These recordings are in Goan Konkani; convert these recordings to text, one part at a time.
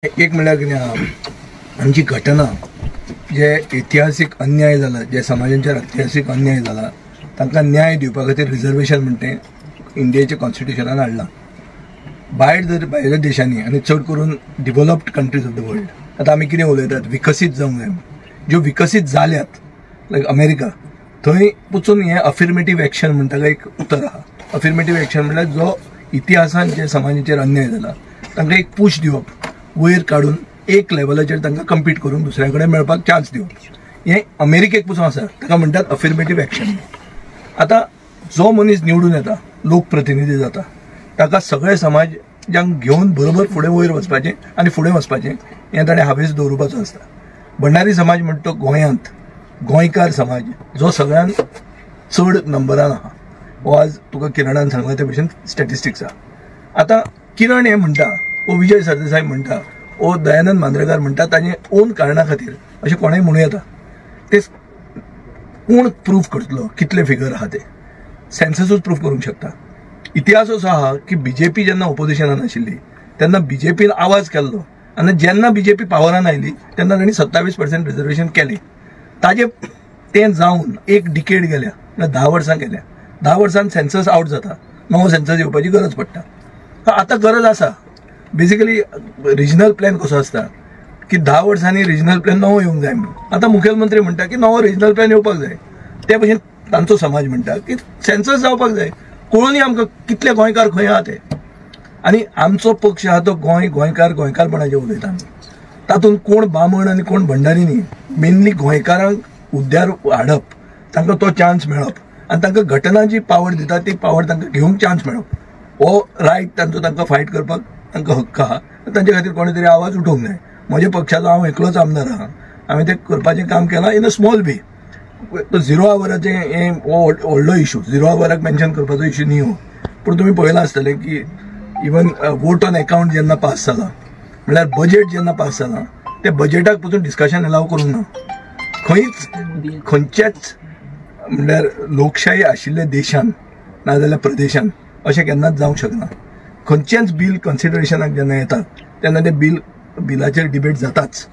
एक म्हणल्यार कितें आहा, आमची घटना जे इतिहासीक अन्याय जाला, जे समाजांचेर इतिहासीक अन्याय जाला तांकां न्याय दिवपा खातीर रिजर्वेशन म्हणटे इंडियेच्या कॉन्स्टिट्युशनान हाडलां. भायर जर भायल्या देशांनी आनी चड करून developed countries of the world, आतां आमी कितें उलयतात विकसीत जावंक जाय, ज्यो विकसीत जाल्यात लायक अमेरिका, थंय पसून हें अफिर्मेटीव एक्शन म्हणटा एक उतर आहा. अफिर्मेटीव एक्शन म्हणल्यार जो इतिहासान जे समाजाचेर अन्याय जाला तांकां एक पूश दिवप, वयर काडून एक लेवलाचेर तांकां कम्पीट करून दुसऱ्या कडेन मेळपाक चान्स दिवप, हें अमेरिकेक पसून आसा, ताका म्हणटात अफिर्मेटीव एक्शन. आतां जो मनीस निवडून येता, लोकप्रतिनिधी जाता, ताका सगळे समाजांक घेवन बरोबर फुडें वयर वचपाचें आनी फुडें वचपाचें हें ताणें हावेस दवरुपाचो आसता. भंडारी समाज म्हणटा तो गोंयांत गोंयकार समाज जो सगळ्यांत चड नंबरान आहा, हो आज तुका किरणान सांगला ते भशेन स्टॅटिस्टिक्स आहा. आतां किरण हें म्हणटा, ओ विजय सरदेसाय म्हणटा, ओ दयानंद मांद्रेकार म्हणटा, ताजे ओन कारणा खातीर अशें कोणेंय म्हणूं येता. ते कोण प्रूफ करतलो कितले फिगर आहा ते सेन्ससूच प्रूफ करूंक शकता. इतिहास असो आहा की बीजेपी जेन्ना ओपोजिशनान आशिल्ली तेन्ना बीजेपीन आवाज केल्लो आनी जेन्ना बीजेपी पावरान आयली तेन्ना तांणी 27% रिजर्वेशन केलें. ताजे तें जावन एक डिकेड गेल्या, म्हळ्यार 10 वर्सां गेल्या. 10 वर्सान सेन्सस आवट जाता, नवो सेन्सस येवपाची गरज पडटा. आतां गरज आसा. बेसिकली रिजनल प्लॅन कसो आसता की 10 वर्सांनी रिजनल प्लॅन नवो येवंक जाय म्हणून. आतां मुखेलमंत्री म्हणटा की नवो रिजनल प्लॅन येवपाक जाय, ते भशेन तांचो समाज म्हणटा की सेन्सस जावपाक जाय, कळोनी आमकां कितले गोंयकार खंय आहा ते. आनी आमचो पक्ष आहा तो गोंय गोंयकार गोंयकारपणाचेर उलयता आमी, तातूंत कोण बामण आनी कोण भंडारी न्ही. मेनली गोंयकारांक उद्यार हाडप, तांकां तो चान्स मेळप आनी तांकां घटना जी पावर दिता ती पावर तांकां घेवंक चान्स मेळप, हो रायट तांचो, तांकां फायट करपाक तांकां हक्क आहा. तांचे खातीर कोणें तरी आवाज उठोवंक जाय. म्हज्या पक्षाचो हांव एकलोच आमदार आहा, हांवें तें करपाचें काम केलां इन अ स्मॉल वे. तो झिरो आवराचें हें हो व्हडलो इशू, झिरो आवराक मेन्शन करपाचो इशू न्ही हो, पूण तुमी पळयलां आसतलें की इवन वोट ऑन एकावंट जेन्ना पास जाला, म्हणल्यार बजेट जेन्ना पास जाला, ते बजेटाक पसून डिस्कशन एलाव करूंक ना. खंयच खंयच्याच म्हणल्यार लोकशाही आशिल्ल्या देशान नाजाल्यार प्रदेशान अशें केन्नाच जावंक शकना. खंयचेंच बील कन्सिडरेशनाक जेन्ना येता तेन्ना ते बिलाचेर डिबेट जाताच.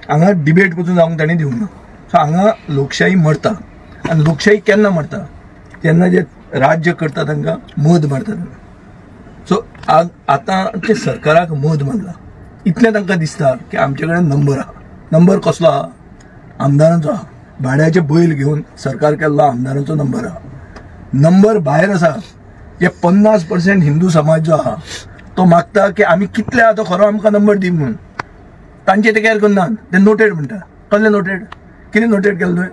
हांगा डिबेट पसून जावंक ताणें दिवंक ना. सो हांगा लोकशाही मरता. आनी लोकशाही केन्ना मरता? जेन्ना जे राज्य करता तांकां मद मारता तेन्ना. सो आतां ते सरकाराक मद मारला, इतलें तांकां दिसता की आमचे कडेन नंबर आहा. नंबर कसलो आहा? आमदारांचो आहा. भाड्याचे बैल घेवन सरकार केल्लो आमदारांचो नंबर आहा. नंबर भायर आसा. जे 50% हिंदू समाज जो आहा तो मागता की आमी कितले आहा तो खरो आमकां नंबर दी म्हणून. तांचे ते कॅर करनात, ते नोटेड म्हणटा. कसले नोटेड? कितें नोटेड केलें तुवें?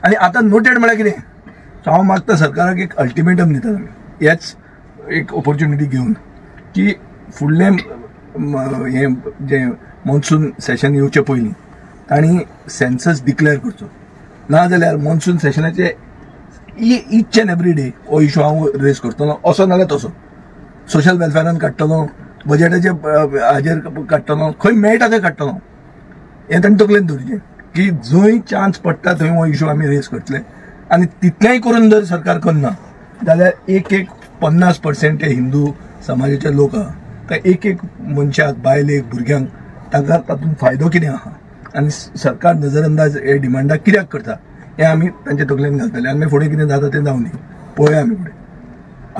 आनी आतां नोटेड म्हळ्यार कितें? सो हांव मागता सरकाराक एक अल्टिमेटम दिता आमी, हेच एक ऑपॉर्च्युनिटी घेवन की फुडलें हें जें मॉन्सून सेशन येवचे पयलीं तांणी सेन्सस डिक्लेअर करचो, ना जाल्यार मॉन्सून सेशनाचे इच एंड एवरी डे हो इशू हांव रेज करतलो, असो नाल्यार तसो सोशल वेलफेरान काडटलो, बजेटाचे हाजेर काडटलो, खंय मेळटा थंय काडटलो. हें तांणी तकलेन दवरचें की जंय चान्स पडटा थंय हो इशू आमी रेज करतले. आनी तितलेंय करून जर सरकार करना जाल्यार एक एक 50% हिंदू समाजाचे लोक आहा त्या एक एक मनशाक, बायलेक, भुरग्यांक तांकां तातूंत फायदो कितें आहा आनी सरकार नजरअंदाज हे डिमांडाक कित्याक करता हें आमी तांचे तकलेन घालतले. आनी फुडें कितें जाता तें जावं दी, पळोवया आमी फुडें.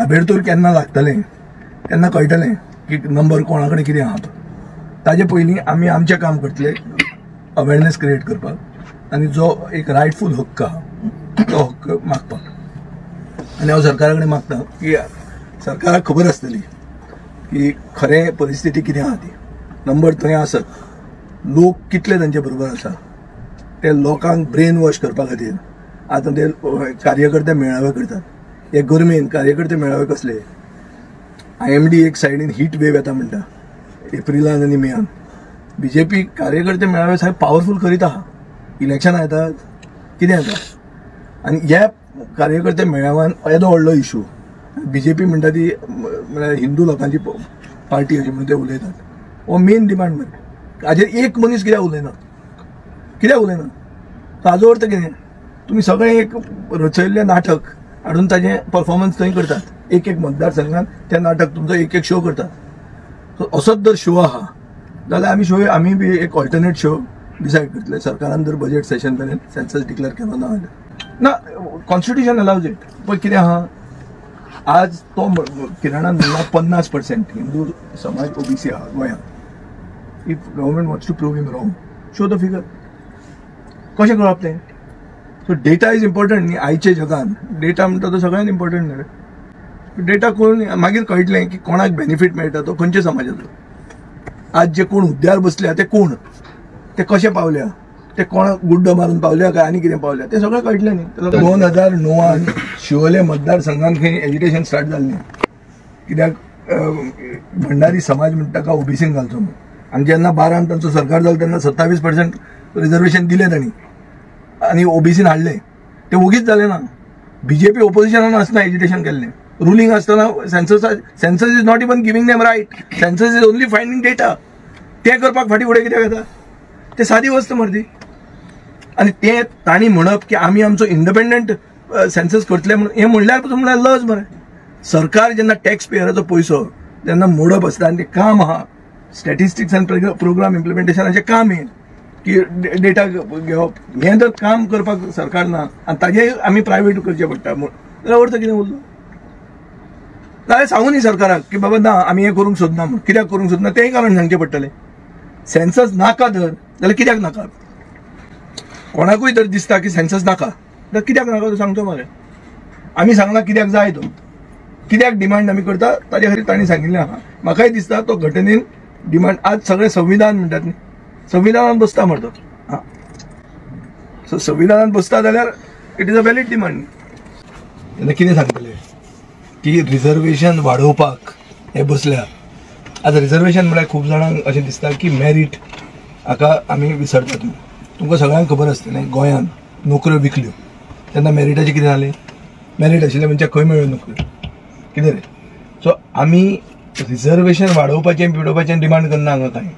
आबेरतूर केन्ना लागतलें तेन्ना कळटलें की नंबर कोणा कडेन कितें आहा तो. ताजे पयलीं आमी आमचें काम करतले, अवेरनेस क्रिएट करपाक आनी जो एक रायटफूल हक्क आहा तो हक्क मागपाक. आनी हांव सरकारा कडेन मागता की सरकाराक खबर आसतली की खरें परिस्थिती कितें आहा ती, नंबर थंय आसत, लोक कितले तांचे बरोबर आसा, ते लोकांक ब्रेन वॉश करपा खातीर आतां ते कार्यकर्ते मेळावे करतात. हे गरमेन कार्यकर्ते मेळावे कसले? IMD एक सायडीन हीट वेव येता म्हणटा एप्रिलान आनी मेयान. बीजेपी कार्यकर्ते मेळावे साहेब पावरफूल करीत आहा. इलेक्शनां येतात, कितें येता, आनी ह्या कार्यकर्ते मेळाव्यान येदो व्हडलो इशू. बीजेपी म्हणटा ती म्हळ्यार हिंदू लोकांची पार्टी अशें म्हणून ते उलयतात. हो मेन डिमांड मरे. हाजेर एक मनीस कित्याक उलयना? कित्याक उलयना? ताजो अर्थ कितें? तुमी सगळें एक रचयल्लें नाटक हाडून ताजें परफॉर्मन्स थंय करतात. एक एक मतदारसंघात तें नाटक तुमचो एक एक शो करतात. सो असोच जर शो आहा जाल्यार आमी शो आमी बी एक ऑल्टरनेट शो डिसायड करतले. सरकारान जर बजेट सेशन मेरेन सेन्सस डिक्लेअर केलो ना जाल्यार ना, कॉन्स्टिट्युशन अलावज it. पळय कितें आहा, आज तो किरणान म्हणला 50% हिंदू समाज ओबीसी आहा गोंयांत. If government wants to prove him wrong, show the figure. कशें कळप तें? सो डेटा is important न्ही आयच्या जगान. डेटा म्हणटा तो सगळ्यात इम्पॉर्टंट न्ही. डेटा करून मागीर कळटलें की कोणाक बेनिफीट मेळटा तो खंयच्या समाजाचो. आज जे कोण हुद्द्यार बसल्या ते कोण, ते कशे पावल्या, ते कोणाक गुड्डो मारून पावल्या काय आनी कितें पावल्या तें सगळें कळटलें न्ही. 2009 शिवोले मतदारसंघान खंय एजिटेशन स्टार्ट जाल्लें, कित्याक भंडारी समाज म्हणटा ताका ओबीसीन घालचो म्हणून. आनी जेन्ना 12 तांचो सरकार जालो तेन्ना 27% रिजर्वेशन दिलें तांणी आनी ओबीसीन हाडलें. तें वोगीच जालें ना. बीजेपी ओपोजिशनान आसतना एजिटेशन केल्लें, रुलींग आसतना census is not even giving them right, census is only finding data. तें करपाक फाटीं फुडें कित्याक येता? ते सादी वस्त मर्दी. आनी तें तांणी म्हणप की आमी आमचो इंडिपेंडंट सेन्सस करतले म्हणून, हें म्हणल्यार पसून म्हणल्यार लज मरे. सरकार जेन्ना टॅक्स पेयराचो पयसो जेन्ना मोडप आसता आनी तें काम आहा स्टॅटिस्टिक्स आनी प्रोग्राम इम्प्लिमेंटेशनाचें काम हें की डेटा घेवप, हें जर काम करपाक सरकार ना आनी ताजें आमी प्रायवेट करचें पडटा जाल्यार अर्थ कितें उरलो? जाल्यार सांगू न्ही सरकाराक की बाबा ना आमी हें करूंक सोदना म्हूण. कित्याक करूंक सोदना तेंय कारण सांगचें पडटलें. सेन्सस नाका धर जाल्यार कित्याक नाका? कोणाकूय जर दिसता की सेन्सस नाका जाल्यार कित्याक नाका तो सांगचो मरे. आमी सांगला कित्याक जाय तो, कित्याक डिमांड आमी करता ताजे खातीर तांणी सांगिल्लें आहा. म्हाकाय दिसता तो घटनेन डिमांड आज सगळें संविधान म्हणटात न्ही, संविधानान बसता मरे तो. आं, सो संविधानान बसता जाल्यार it is a valid demand. तेन्ना कितें सांगतले की रिजर्वेशन वाडोवपाक हे बसल्या. आज रिजर्वेशन म्हळ्यार खूब जाणांक अशें दिसता की मेरीट हाका आमी विसरतात. तुमकां सगळ्यांक खबर आसतलें गोंयांत नोकऱ्यो विकल्यो तेन्ना मेरिटाचें कितें जालें? मेरीट आशिल्लें मनशाक खंय मेळ्ळ्यो नोकऱ्यो? कितें रे? सो आमी रिजर्वेशन वाडोवपाचें बिडोवपाचें डिमांड करना हांगा कांय.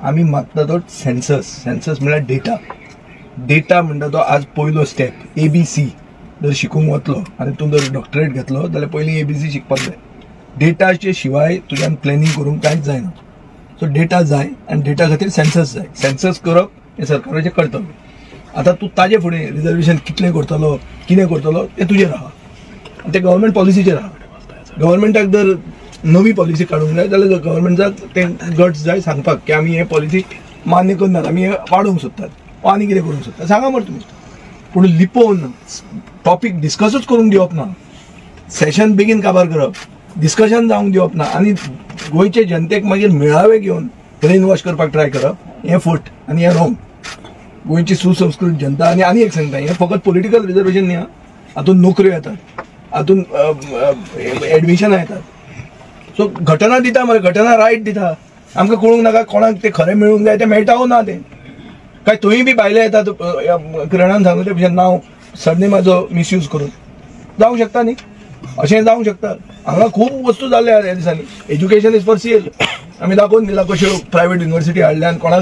आमी मागता तो सेन्सस. सेन्सस म्हळ्यार डेटा. डेटा म्हणटा तो आज पयलो स्टेप. एबीसी जर शिकूंक वतलो आनी तूं जर डॉक्टरेट घेतलो जाल्यार पयलीं एबीसी शिकपाक जाय. डेटाचे शिवाय तुज्यान प्लॅनिंग करूंक कांयच जायना. सो डेटा जाय आनी डेटा खातीर सेन्सस जाय. सेन्सस करप हें सरकाराचें कर्तव्य. आतां तूं ताजे फुडें रिजर्वेशन कितलें करतलो कितें करतलो तें तुजेर आहा आनी तें गव्हर्मेंट पॉलिसीचेर आहा. गव्हर्मेंटाक जर नवी पॉलिसी काडूंक जाय जाल्यार गव्हर्मेंटाक तें गट्स जाय सांगपाक की आमी हे पॉलिसी मान्य करनात, आमी हें वाडोवंक सोदतात वा आनी कितें करूंक सोदतात, सांगा मरे तुमी. पूण लिपोवन टॉपीक डिस्कसूच करूंक दिवप ना, सेशन बेगीन काबार करप, डिस्कशन जावंक दिवप ना आनी गोंयचे जनतेक मागीर मेळावे घेवन ब्रेन वॉश करपाक ट्राय करप हें फट आनी हें रॉंग. गोंयची सुसंस्कृत जनता आनी आनी एक सांगता, हें फकत पॉलिटिकल रिजर्वेशन न्ही, हातूंत नोकऱ्यो येतात, हातूंत एडमिशनां येतात. सो घटना दिता मरे, घटना रायट दिता. आमकां कळूंक नाका कोणाक तें खरें मेळूंक जाय तें मेळटा वो ना तें. काय थंय बी भायले येतात किरणान सांगले ते भशेन नांव सरनेमाचो मिसयूज करून जावंक शकता न्ही, अशें जावंक शकता. हांगा खूब वस्तू जाल्ल्या ह्या दिसांनी. Education is for sale. आमी दाखोवन दिलां कश्यो प्रायवेट युनिवर्सिटी हाडल्या आनी कोणाक